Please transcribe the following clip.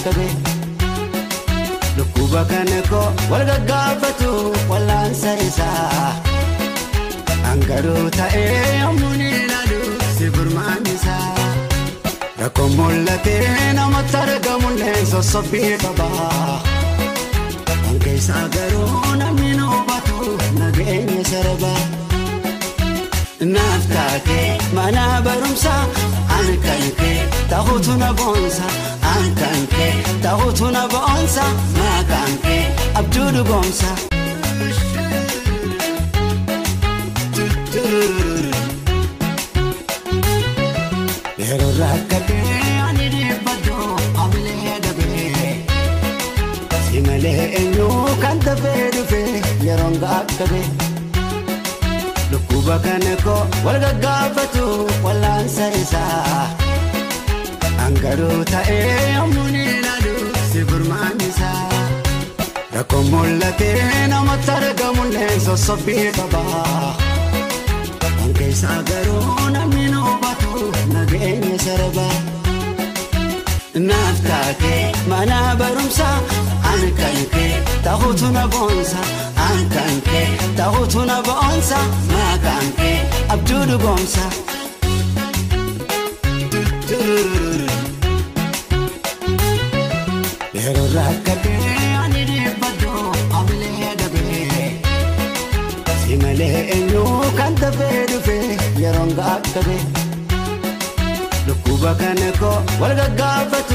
gaakkabe. Dhukkuba kana koo wal gaggaafatu wallaansa isaa. Angaruu ta'ee yommuu ni ilaalu si furmaan isaa. Rakkoon mul'atee namatti argamullee sossobbii qaba. Kan keessaa garuu namni nu hubatu nageenya sarba. Naaf taatee mana barumsaa an kan kee ta'utu na boonsa an kan kee ta'utu na boonsa maqaan kee abjuu dhugoomsa. Yeroo rakkatee ani dhiibbadhu hamilee dhabee si malee eenyu kan dafee dhufee yeroon gaakkabe. Dhukkuba kana koo wal gaggaafatu wallaansa isaa. Angaruu ta'ee yommuu ni ilaalu si furmaan isaa. Rakkoon mul'atee namatti argamullee sossobbii qaba. Kan keessaa garuu namni nu hubatu nageenya sarba. Naaf taatee mana barumsaa an kan kee ta'utu na boonsa an kan kee ta'utu na boonsa maqaan kee abjuu dhugoomsa. Yeroo rakkatee ani dhiibbadhu hamilee dhabee si malee eenyu kan dafee dhufee yeroon gaakkabe. Dhukkuba kana koo wal gaggaafatu.